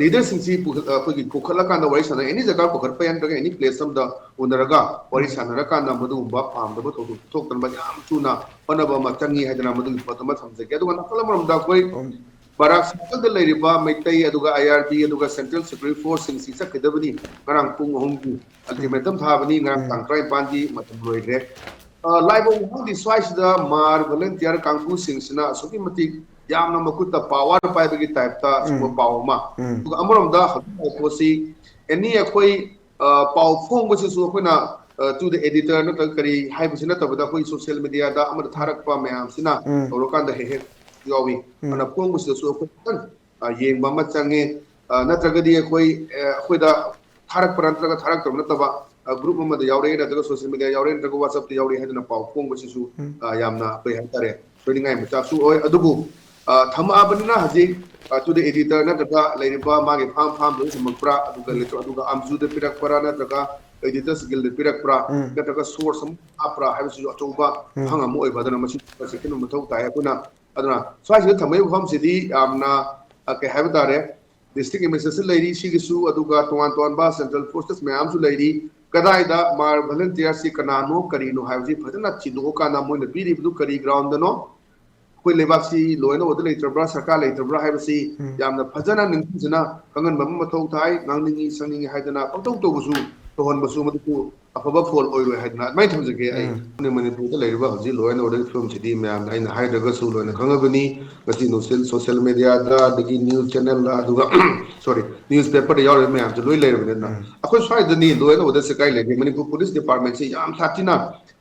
ꯂꯤꯗꯔꯁꯤꯡꯁꯤ ꯑꯩꯈꯣꯏꯒꯤ ꯀꯧꯈꯠꯂꯀꯥꯟꯗ ꯋꯥꯔꯤ ꯁꯥꯟꯅ, ꯑꯦꯅꯤ ꯖꯒꯥ ꯀꯧꯈꯠꯄ ꯌꯥꯏ, ꯅꯠꯇ꯭ꯔꯒ ꯑꯦꯅꯤ ꯄ꯭ꯂꯦꯁ ꯑꯃꯗ ꯎꯅꯔꯒ ꯋꯥꯔꯤ ꯁꯥꯟꯅꯔꯀꯥꯟꯗ ꯃꯗꯨꯒꯨꯝꯕ ꯄꯥꯝꯗꯕ ꯊꯧꯗꯣꯛ ꯊꯣꯛꯇꯅꯕ ꯌꯥꯝ ꯊꯨꯅ ꯍꯣꯠꯅꯕ ꯑꯃ ꯆꯪꯉꯤ ꯍꯥꯏꯗꯅ ꯃꯗꯨꯒꯤ ꯄꯣꯠ ꯑꯃ ꯊꯝꯖꯒꯦ꯫ ꯑꯗꯨꯒ ꯅꯥꯀꯜ ꯑꯃꯔꯣꯝꯗ ꯑꯩꯈꯣꯏ ꯕꯔꯥꯛ ꯁꯔꯀꯜꯗ ꯂꯩꯔꯤꯕ ꯃꯩꯇꯩ, ꯑꯗꯨꯒ ꯑꯥꯏ ꯑꯥꯔ ꯕꯤ, ꯑꯗꯨꯒ ꯁꯦꯟꯇ꯭ꯔꯦꯜ ꯁꯦꯀ꯭ꯌꯨꯔꯤꯇꯤ ꯐꯣꯔꯁꯁꯤꯡꯁꯤ ꯆꯠꯀꯗꯕꯅꯤ꯫ ꯉꯔꯥꯡ ꯄꯨꯡ ꯑꯍꯨꯝꯒꯤ ꯑꯜꯇꯤꯃꯦꯇꯝ ꯊꯥꯕꯅꯤ, ꯉꯔꯥꯡ ꯇꯥꯡ ꯇꯔꯥꯅꯤꯄꯥꯟꯒꯤ ꯃꯇꯝ ꯂꯣꯏꯈ꯭ꯔꯦ꯫ ꯂꯥꯏꯕꯧ ꯍꯣꯡꯗꯤ ꯁ꯭ꯋꯥꯏꯁꯤꯗ ꯃꯥꯔ ꯚꯣꯂꯟꯇꯤꯌꯥꯔ ꯀꯥꯡꯕꯨꯁꯤꯡꯁꯤꯅ ꯑꯁꯨꯛꯀꯤ ꯃꯇꯤꯛ ꯌꯥꯝꯅ ꯃꯈꯨꯠꯇ ꯄꯥꯋꯔ ꯄꯥꯏꯕꯒꯤ ꯇꯥꯏꯞꯇ ꯁꯨꯝꯕ ꯄꯥꯎ ꯑꯃ꯫ ꯑꯗꯨꯒ ꯑꯃꯔꯣꯝꯗ ꯍꯧꯖꯤꯛ ꯄꯣꯠꯁꯤ ꯑꯦꯅꯤ ꯑꯩꯈꯣꯏ ꯄꯥꯎ ꯐꯣꯡꯕꯁꯤꯁꯨ ꯑꯩꯈꯣꯏꯅ to the editor ꯅꯠꯇ꯭ꯔꯒ ꯀꯔꯤ ꯍꯥꯏꯕꯁꯤ ꯅꯠꯇꯕꯗ ꯑꯩꯈꯣꯏ ꯁꯣꯁꯤꯌꯦꯜ ꯃꯦꯗꯤꯌꯥꯗ ꯑꯃꯗ ꯊꯥꯔꯛꯄ ꯃꯌꯥꯝꯁꯤꯅ ꯇꯧꯔꯀꯥꯟꯗ ꯍꯦꯛ ꯍꯦꯛ ꯌꯥꯎꯏ꯫ ꯑꯗꯨꯅ ꯐꯣꯡꯕꯁꯤꯗꯁꯨ ꯑꯩꯈꯣꯏ ꯈꯤꯇꯪ ꯌꯦꯡꯕ ꯑꯃ ꯆꯪꯉꯦ꯫ ꯅꯠꯇ꯭ꯔꯒꯗꯤ ꯑꯩꯈꯣꯏ ꯑꯩꯈꯣꯏꯗ ꯊꯥꯔꯛꯄ꯭ꯔꯥ ꯅꯠꯇ꯭ꯔꯒ ꯊꯥꯔꯛꯇꯕ ꯅꯠꯇꯕ ꯒ꯭ꯔꯨꯞ ꯑꯃꯗ ꯌꯥꯎꯔꯛꯑꯦ, ꯅꯠꯇ꯭ꯔꯒ ꯁꯣꯁꯤꯌꯦꯜ ꯃꯦꯗꯤꯌꯥ ꯌꯥꯎꯔꯛꯑꯦ, ꯅꯠꯇ꯭ꯔꯒ ꯋꯥꯆꯞꯇ ꯌꯥꯎꯔꯛꯑꯦ ꯍꯥꯏꯗꯅ ꯄꯥꯎ ꯐꯣꯡꯕꯁꯤꯁꯨ ꯌꯥꯝꯅ ꯀꯩ ꯍꯥꯏꯇꯥꯔꯦ, ꯁꯣꯏꯅꯤꯡꯉꯥꯏ ꯃꯆꯥꯛꯁꯨ ꯑꯣꯏ꯫ ꯑꯗꯨꯕꯨ ꯊꯝꯃꯛꯑꯕꯅꯤꯅ ꯍꯧꯖꯤꯛ to the editor ꯅꯠꯇ꯭ꯔꯒ ꯂꯩꯔꯤꯕ ꯃꯥꯒꯤ ꯐꯥꯝ ꯐꯥꯝꯗꯨꯗ ꯊꯝꯃꯛꯄ꯭ꯔꯥ, ꯑꯗꯨꯒ ꯑꯗꯨꯒ ꯑꯝꯖꯨꯗ ꯄꯤꯔꯛꯄ꯭ꯔꯥ ꯅꯠꯇ꯭ꯔꯒ ꯑꯦꯗꯤꯇꯔꯁ ꯒꯤꯜꯗ ꯄꯤꯔꯛꯄ꯭ꯔꯥ ꯅꯠꯇ꯭ꯔꯒ ꯁꯣꯔꯁ ꯑꯃ ꯍꯥꯞꯄ꯭ꯔꯥ ꯍꯥꯏꯕꯁꯤꯁꯨ ꯑꯆꯧꯕ ꯋꯥꯍꯪ ꯑꯃ ꯑꯣꯏꯕ꯫ ꯑꯗꯨꯅ ꯃꯁꯤ ꯆꯦꯛꯁꯤꯟꯕ ꯃꯊꯧ ꯇꯥꯏ꯫ ꯑꯗꯨꯅ ꯑꯗꯨꯅ ꯁ꯭ꯋꯥꯏꯁꯤꯗ ꯊꯝꯕꯒꯤ ꯃꯐꯝꯁꯤꯗꯤ ꯌꯥꯝꯅ ꯀꯩ ꯍꯥꯏꯕ ꯇꯥꯔꯦ, ꯗꯤꯁꯇ꯭ꯔꯤꯛ ꯑꯦꯗꯃꯤꯅꯤꯁꯇ꯭ꯔꯦꯁꯟ ꯂꯩꯔꯤ, ꯁꯤꯒꯤꯁꯨ, ꯑꯗꯨꯒ ꯇꯣꯉꯥꯟ ꯇꯣꯉꯥꯟꯕ ꯁꯦꯟꯇ꯭ꯔꯦꯜ ꯐꯣꯔꯁꯦꯁ ꯃꯌꯥꯝꯁꯨ ꯂꯩꯔꯤ꯫ ꯀꯗꯥꯏꯗ ꯃꯥꯔ ꯚꯣꯂꯟꯇꯤꯌꯔꯁꯤ ꯀꯅꯥꯅꯣ ꯀꯔꯤꯅꯣ ꯍꯥꯏꯕꯁꯤ ꯐꯖꯅ ꯊꯤꯗꯣꯛꯑꯀꯥꯟꯗ ꯃꯣꯏꯅ ꯄꯤꯔꯤꯕꯗꯨ ꯀꯔꯤ ꯒ꯭ꯔꯥꯎꯟꯗꯅꯣ, ꯑꯩꯈꯣꯏ ꯂꯩꯕꯥꯛꯁꯤ ꯂꯣ ꯑꯦꯟ ꯑꯣꯔꯗꯔ ꯂꯩꯇ꯭ꯔꯕ꯭ꯔꯥ, ꯁꯔꯀꯥꯔ ꯂꯩꯇ꯭ꯔꯕ꯭ꯔꯥ ꯍꯥꯏꯕꯁꯤ ꯌꯥꯝꯅ ꯐꯖꯅ ꯅꯤꯡꯊꯤꯖꯅ ꯈꯪꯍꯟꯕ ꯑꯃ ꯃꯊꯧ ꯇꯥꯏ꯫ ꯉꯥꯡꯅꯤꯡꯉꯤ ꯁꯪꯅꯤꯡꯉꯤ ꯍꯥꯏꯗꯅ ꯄꯪꯇꯧ ꯇꯧꯕꯁꯨ, ꯇꯧꯍꯟꯕꯁꯨ ꯃꯗꯨꯁꯨ ꯑꯐꯕ ꯐꯣꯜ ꯑꯣꯏꯔꯣꯏ ꯍꯥꯏꯗꯅ ꯑꯗꯨꯃꯥꯏꯅ ꯊꯝꯖꯒꯦ꯫ ꯑꯩ ꯃꯅꯤꯄꯨꯔꯗ ꯂꯩꯔꯤꯕ ꯍꯧꯖꯤꯛ ꯂꯣ ꯑꯦꯟ ꯑꯣꯔꯗꯔꯒꯤ ꯐꯤꯕꯝꯁꯤꯗꯤ ꯃꯌꯥꯝꯅ ꯑꯩꯅ ꯍꯥꯏꯗ꯭ꯔꯒꯁꯨ ꯂꯣꯏꯅ ꯈꯪꯉꯕꯅꯤ꯫ ꯉꯁꯤ ꯁꯣꯁꯤꯌꯦꯜ ꯃꯦꯗꯤꯌꯥꯗ ꯑꯗꯒꯤ ꯅ꯭ꯌꯨꯁ ꯆꯦꯅꯦꯜꯗ ꯑꯗꯨꯒ ꯁꯣꯔꯤ ꯅ꯭ꯌꯨꯁ ꯄꯦꯄꯔꯗ ꯌꯥꯎꯔꯤꯕ ꯃꯌꯥꯝꯁꯦ ꯂꯣꯏ ꯂꯩꯔꯕꯅꯤꯅ ꯑꯩꯈꯣꯏ ꯁ꯭ꯋꯥꯏꯗꯅꯤ ꯂꯣ ꯑꯦꯟ ꯑꯣꯔꯗꯔꯁꯦ ꯀꯥꯏ ꯂꯩꯒꯦ? ꯃꯅꯤꯄꯨꯔ ꯄꯨꯂꯤꯁ ꯗꯤꯄꯥꯔꯠꯃꯦꯟꯁꯤ ꯌꯥꯝ ꯁꯥꯊꯤꯅ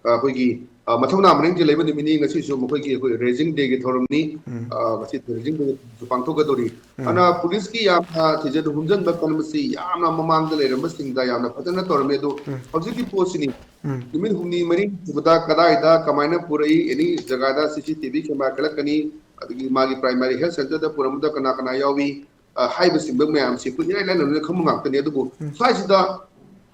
ꯑꯩꯈꯣꯏꯒꯤ ꯑ, ꯃꯊꯧꯅꯥ ꯃꯅꯤꯡ ꯆꯦꯜꯂꯛꯏꯕ ꯅꯨꯃꯤꯠꯅꯤ꯫ ꯉꯁꯤꯁꯨ ꯃꯈꯣꯏꯒꯤ ꯑꯩꯈꯣꯏ Raising Day ꯒꯤ ꯊꯧꯔꯝꯅꯤ꯫ ꯎꯝ꯫ ꯑ, ꯉꯁꯤ Raising Day ꯁꯨ ꯄꯥꯡꯊꯣꯛꯀꯗꯧꯔꯤ꯫ ꯎꯝ꯫ ꯑꯗꯨꯅ police ꯀꯤ ꯌꯥꯝꯅ ꯊꯤꯖꯤꯟ ꯍꯨꯝꯖꯤꯟꯕ ꯀꯟꯕꯁꯤ ꯌꯥꯝꯅ ꯃꯃꯥꯡꯗ ꯂꯩꯔꯝꯕꯁꯤꯡꯗ ꯌꯥꯝꯅ ꯐꯖꯅ ꯇꯧꯔꯝꯃꯤ꯫ ꯑꯗꯨ ꯎꯝ꯫ ꯍꯧꯖꯤꯛꯀꯤ ꯄꯣꯠꯁꯤꯅꯤ꯫ ꯎꯝ꯫ ꯅꯨꯃꯤꯠ ꯍꯨꯝꯅꯤ ꯃꯔꯤꯅꯤ ꯁꯨꯕꯗ ꯀꯗꯥꯏꯗ ꯀꯃꯥꯏꯅ ꯄꯨꯔꯛꯏ, any ꯖꯒꯥꯗ C C T V camera ꯈꯜꯂꯛꯀꯅꯤ, ꯑꯗꯒꯤ ꯃꯥꯒꯤ primary health centre ꯗ ꯄꯨꯔꯝꯕꯗ ꯀꯅꯥ ꯀꯅꯥ ꯌꯥꯎꯏ, ꯑ, ꯍꯥꯏꯕꯁꯤꯡꯕ ꯃꯌꯥꯝꯁꯤ ꯑꯩꯈꯣꯏ ꯏꯔꯥꯏ ꯂꯥꯏꯅ ꯂꯣꯏꯅ ꯈꯪꯕ ꯉꯥꯛꯇꯅꯤ꯫ ꯑꯗꯨꯕꯨ ꯎꯝ꯫ ꯁ꯭ꯋꯥꯏꯁꯤꯗ,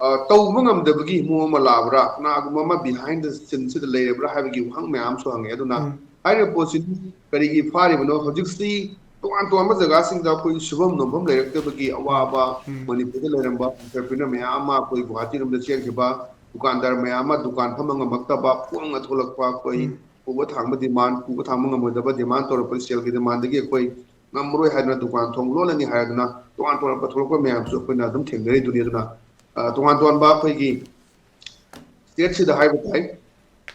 ꯑ, ꯇꯧꯕ ꯉꯝꯗꯕꯒꯤ ꯃꯑꯣꯡ ꯑꯃ ꯂꯥꯛꯑꯕ꯭ꯔꯥ, ꯀꯅꯥꯒꯨꯝꯕ ꯑꯃ behind the scene ꯁꯤꯗ ꯂꯩꯔꯕ꯭ꯔꯥ ꯍꯥꯏꯕꯒꯤ ꯋꯥꯍꯪ ꯃꯌꯥꯝ ꯑꯃꯁꯨ ꯍꯪꯉꯦ꯫ ꯑꯗꯨꯅ ꯎꯝ꯫ ꯍꯥꯏꯔꯤꯕ ꯄꯣꯠꯁꯤ ꯀꯔꯤꯒꯤ ꯐꯥꯔꯤꯕꯅꯣ? ꯍꯧꯖꯤꯛꯁꯤ ꯇꯣꯉꯥꯟ ꯇꯣꯉꯥꯟꯕ ꯖꯒꯥꯁꯤꯡꯗ ꯑꯩꯈꯣꯏ ꯁꯨꯐꯝ ꯅꯣꯝꯐꯝ ꯂꯩꯔꯛꯇꯕꯒꯤ ꯑꯋꯥꯕ, ꯎꯝ꯫ ꯃꯅꯤꯄꯨꯔꯗ ꯂꯩꯔꯝꯕ entrepreneur ꯃꯌꯥꯝ ꯑꯃ ꯑꯩꯈꯣꯏ ꯒꯨꯋꯥꯍꯥꯇꯤꯔꯣꯝꯗ ꯆꯦꯟꯈꯤꯕ, ꯗꯨꯀꯥꯟꯗꯥꯔ ꯃꯌꯥꯝ ꯑꯃ ꯗꯨꯀꯥꯟ ꯐꯝꯕ ꯉꯝꯃꯛꯇꯕ, ꯐꯣꯡꯅ ꯊꯣꯛꯂꯛꯄ, ꯑꯩꯈꯣꯏ ꯎꯝ꯫ ꯄꯨꯕ ꯊꯥꯡꯕ demand, ꯄꯨꯕ ꯊꯥꯡꯕ ꯉꯝꯃꯣꯏꯗꯕ demand ꯇꯧꯔꯛꯄ, ꯁꯦꯜꯒꯤ demand ꯗꯒꯤ ꯑꯩꯈꯣꯏ ꯉꯝꯃꯔꯣꯏ ꯍꯥꯏꯗꯅ ꯗꯨꯀꯥꯟ ꯊꯣꯡ ꯂꯣꯜꯂꯅꯤ ꯍꯥꯏꯗꯅ ꯇꯣꯉꯥꯟ ꯇꯣꯉꯥꯟꯕ ꯊꯣꯛꯂꯛꯄ ꯃꯌꯥꯝꯁꯨ ꯑꯩꯈꯣꯏꯅ ꯑꯗꯨꯝ ꯊꯦꯡꯅꯔꯤꯗꯨꯅꯤ꯫ ꯑꯗꯨꯅ, ꯑ, ꯇꯣꯉꯥꯟ ꯇꯣꯉꯥꯟꯕ ꯑꯩꯈꯣꯏꯒꯤ state ꯁꯤꯗ ꯍꯥꯏꯕ ꯇꯥꯏ,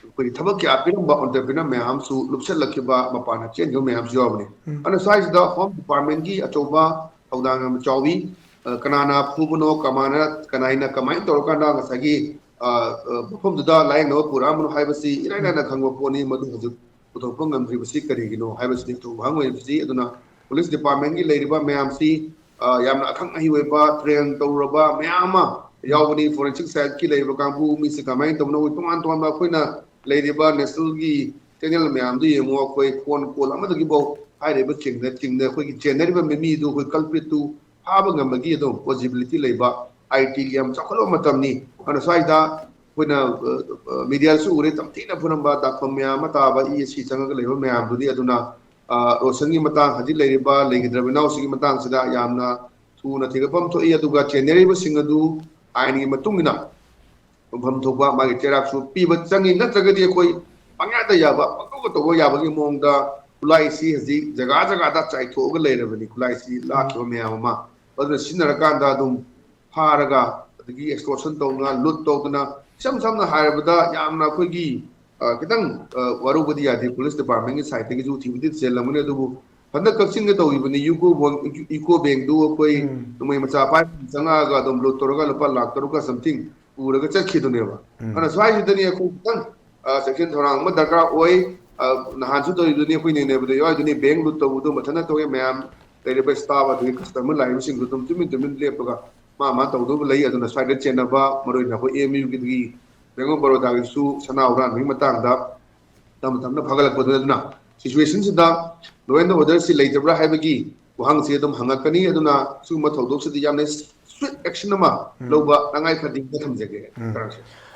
ꯑꯩꯈꯣꯏꯒꯤ ꯊꯕꯛ ꯀꯌꯥ ꯄꯤꯔꯝꯕ entrepreneur ꯃꯌꯥꯝꯁꯨ ꯂꯨꯞꯁꯤꯜꯂꯛꯈꯤꯕ, ꯃꯄꯥꯟꯗ ꯆꯦꯟꯈꯤꯕ ꯃꯌꯥꯝꯁꯨ ꯌꯥꯎꯕꯅꯤ꯫ ꯎꯝ꯫ ꯑꯗꯨꯅ ꯁ꯭ꯋꯥꯏꯁꯤꯗ Home Department ꯀꯤ ꯑꯆꯧꯕ ꯊꯧꯗꯥꯡ ꯌꯥꯝꯅ ꯆꯥꯎꯏ꯫ ꯑ, ꯀꯅꯥꯅ ꯐꯨꯕꯅꯣ, ꯀꯃꯥꯏꯅ, ꯀꯅꯥꯅ ꯀꯃꯥꯏꯅ ꯇꯧꯔꯀꯥꯟꯗ ꯉꯁꯥꯏꯒꯤ, ꯑ, ꯑ, ꯃꯐꯝꯗꯨꯗ ꯂꯥꯌꯦꯡꯅꯕ ꯄꯨꯔꯛꯑꯝꯕꯅꯣ ꯍꯥꯏꯕꯁꯤ ꯏꯔꯥꯏ ꯂꯥꯏꯅ ꯎꯝ꯫ ꯈꯪꯕ ꯄꯣꯠꯅꯤ꯫ ꯃꯗꯨ ꯍꯧꯖꯤꯛ ꯄꯨꯊꯣꯛꯄ ꯉꯝꯗ꯭ꯔꯤꯕꯁꯤ ꯀꯔꯤꯒꯤꯅꯣ ꯍꯥꯏꯕꯁꯤꯅꯤ ꯑꯆꯧꯕ ꯋꯥꯍꯪ ꯑꯣꯏꯔꯤꯕꯁꯤ꯫ ꯑꯗꯨꯅ police department ꯀꯤ ꯂꯩꯔꯤꯕ ꯃꯌꯥꯝꯁꯤ, ꯑ, ꯌꯥꯝꯅ ꯑꯈꯪ ꯑꯍꯩ ꯑꯣꯏꯕ, train ꯇꯧꯔꯕ ꯃꯌꯥꯝ ꯑꯃ ꯎꯝ꯫ ꯌꯥꯎꯕꯅꯤ꯫ Forensic side ꯀꯤ ꯂꯩꯔꯤꯕ ꯀꯥꯡꯕꯨ, ꯃꯤꯁꯤ ꯀꯃꯥꯏꯅ ꯇꯧꯕꯅꯣ, ꯇꯣꯉꯥꯟ ꯇꯣꯉꯥꯟꯕ ꯑꯩꯈꯣꯏꯅ ꯂꯩꯔꯤꯕ national ꯒꯤ channel ꯃꯌꯥꯝꯗꯨ ꯌꯦꯡꯉꯨ, ꯑꯩꯈꯣꯏ phone call ꯑꯃꯗꯒꯤꯐꯥꯎ ꯍꯥꯏꯔꯤꯕ ꯆꯤꯡꯗ, ꯆꯤꯡꯗ ꯑꯩꯈꯣꯏꯒꯤ ꯆꯦꯟꯅꯔꯤꯕ ꯃꯤ-, ꯃꯤꯗꯨ ꯑꯩꯈꯣꯏ culprit ꯇꯨ ꯐꯥꯕ ꯉꯝꯕꯒꯤ ꯑꯗꯨꯝ possibility ꯂꯩꯕ I T ꯒꯤ ꯌꯥꯝ ꯆꯥꯎꯈꯠꯂꯕ ꯃꯇꯝꯅꯤ꯫ ꯑꯗꯨꯅ ꯁ꯭ꯋꯥꯏꯗ ꯑꯩꯈꯣꯏꯅ, ꯑ, ꯑ, media ꯁꯨ ꯎꯔꯦ, ꯇꯝꯊꯤꯅ ꯐꯨꯔꯝꯕ, ꯗꯥꯛꯐꯝ ꯃꯌꯥꯝ ꯑꯃ ꯇꯥꯕ, ꯏ ꯑꯁꯤ ꯆꯪꯉꯒ ꯂꯩꯕ ꯃꯌꯥꯝꯗꯨꯅꯤ꯫ ꯑꯗꯨꯅ, ꯑ, ꯔꯣꯁꯟꯒꯤ ꯃꯇꯥꯡ, ꯍꯧꯖꯤꯛ ꯂꯩꯔꯤꯕ, ꯂꯩꯈꯤꯗ꯭ꯔꯕ ꯏꯅꯥꯎꯁꯤꯒꯤ ꯃꯇꯥꯡꯁꯤꯗ ꯌꯥꯝꯅ ꯊꯨꯅ ꯊꯤꯒꯠꯐꯝ ꯊꯣꯛꯏ꯫ ꯑꯗꯨꯒ ꯆꯦꯟꯅꯔꯤꯕꯁꯤꯡ ꯑꯗꯨ ꯑꯥꯏꯟꯒꯤ ꯃꯇꯨꯡ ꯏꯟꯅ ꯐꯪꯐꯝ ꯊꯣꯛꯄ ꯃꯥꯒꯤ ꯆꯩꯔꯥꯛꯁꯨ ꯄꯤꯕ ꯆꯪꯉꯤ꯫ ꯅꯠꯇ꯭ꯔꯒꯗꯤ ꯑꯩꯈꯣꯏ ꯄꯪꯌꯥꯗ ꯌꯥꯕ, ꯄꯪꯇꯧꯗ ꯇꯧꯕ ꯌꯥꯕꯒꯤ ꯃꯑꯣꯡꯗ ꯈꯨꯠꯂꯥꯏꯁꯤ ꯍꯧꯖꯤꯛ ꯖꯒꯥ ꯖꯒꯥꯗ ꯆꯥꯏꯊꯣꯛꯑꯒ ꯂꯩꯔꯕꯅꯤ꯫ ꯈꯨꯠꯂꯥꯏꯁꯤ ꯎꯝ꯫ ꯂꯥꯛꯈꯤꯕ ꯃꯌꯥꯝ ꯑꯃ, ꯑꯗꯨꯅ ꯁꯤꯖꯤꯟꯅꯔꯀꯥꯟꯗ ꯑꯗꯨꯝ ꯐꯥꯔꯒ, ꯑꯗꯒꯤ extortion ꯇꯧꯗꯅ, loot ꯇꯧꯗꯅ, ꯏꯁꯝ ꯁꯝꯅ ꯍꯥꯏꯔꯕꯗ ꯌꯥꯝꯅ ꯑꯩꯈꯣꯏꯒꯤ, ꯑ, ꯈꯤꯇꯪ, ꯑ, ꯋꯥꯔꯧꯕꯗꯤ ꯌꯥꯗꯦ, police department ꯀꯤ side ꯇꯒꯤꯁꯨ ꯊꯤꯕꯗꯤ ꯊꯤꯖꯤꯜꯂꯝꯒꯅꯤ꯫ ꯑꯗꯨꯕꯨ ꯍꯟꯗꯛ ꯀꯛꯆꯤꯡꯗ ꯇꯧꯈꯤꯕꯅꯤ, UCO Bank, UCO Bank ꯗꯨ ꯑꯩꯈꯣꯏ ꯎꯝ꯫ ꯅꯣꯡꯃꯩ ꯃꯆꯥ ꯄꯥꯏꯕ ꯆꯪꯉꯛꯑꯒ ꯑꯗꯨꯝ loot ꯇꯧꯔꯒ ꯂꯨꯄꯥ ꯂꯥꯈ ꯇꯔꯨꯛꯀ something ꯄꯨꯔꯒ ꯆꯠꯈꯤꯗꯨꯅꯦꯕ꯫ ꯎꯝ꯫ ꯑꯗꯨꯅ ꯁ꯭ꯋꯥꯏꯁꯤꯗꯅꯤ ꯑꯩꯈꯣꯏ ꯈꯤꯇꯪ ꯑ, ꯆꯦꯛꯁꯤꯟ ꯊꯧꯔꯥꯡ ꯑꯃ ꯗꯔꯀꯥꯔ ꯑꯣꯏ꯫ ꯑ, ꯅꯍꯥꯟꯁꯨ ꯇꯧꯔꯤꯗꯨꯅꯤ, ꯑꯩꯈꯣꯏ ꯅꯩꯅꯕꯗ ꯌꯥꯎꯔꯤꯗꯨꯅꯤ, ꯕꯦꯡ ꯂꯨꯠ ꯇꯧꯕꯗꯨ ꯃꯊꯟꯇ ꯇꯧꯋꯦ꯫ ꯃꯌꯥꯝ ꯂꯩꯔꯤꯕ ꯁ꯭ꯇꯥꯐ ꯑꯗꯒꯤ ꯀꯁꯇꯃꯔ ꯂꯥꯛꯏꯕꯁꯤꯡꯗꯨ ꯑꯗꯨꯝ ꯇꯨꯃꯤꯟ ꯇꯨꯃꯤꯟ ꯂꯦꯞꯄꯒ ꯃꯥ ꯃꯥ ꯇꯧꯗꯧꯕ ꯂꯩ꯫ ꯑꯗꯨꯅ ꯁ꯭ꯋꯥꯏꯗ ꯆꯦꯟꯅꯕ, ꯃꯔꯨ ꯑꯣꯏꯅ ꯑꯩꯈꯣꯏ ꯑꯦꯝ ꯌꯨꯒꯤꯗꯒꯤ ꯕꯦꯡ ꯑꯣꯐ ꯕꯔꯣꯗꯥꯒꯤꯁꯨ ꯁꯅꯥ ꯍꯨꯔꯥꯟꯕꯒꯤ ꯃꯇꯥꯡꯗ ꯇꯞꯅ ꯇꯞꯅ ꯐꯒꯠꯂꯛꯄꯗꯨꯅ, ꯑꯗꯨꯅ ꯁꯤꯆꯨꯋꯦꯁꯟꯁꯤꯗ ꯂꯣ ꯑꯦꯟ ꯑꯣꯔꯗꯔꯁꯤ ꯂꯩꯇꯕ꯭ꯔꯥ ꯍꯥꯏꯕꯒꯤ ꯋꯥꯍꯪꯁꯤ ꯑꯗꯨꯝ ꯍꯪꯉꯛꯀꯅꯤ꯫ ꯑꯗꯨꯅ ꯁꯤꯒꯨꯝꯕ ꯊꯧꯗꯣꯛꯁꯤꯗꯤ ꯌꯥꯝꯅ ꯁ꯭ꯋꯤꯐ ꯑꯦꯛꯁꯟ ꯑꯃ ꯎꯝ꯫ ꯂꯧꯕ ꯇꯉꯥꯏ ꯐꯗꯦꯅ ꯊꯝꯖꯒꯦ꯫ ꯎꯝ꯫ ꯀꯔꯝꯁꯦ꯫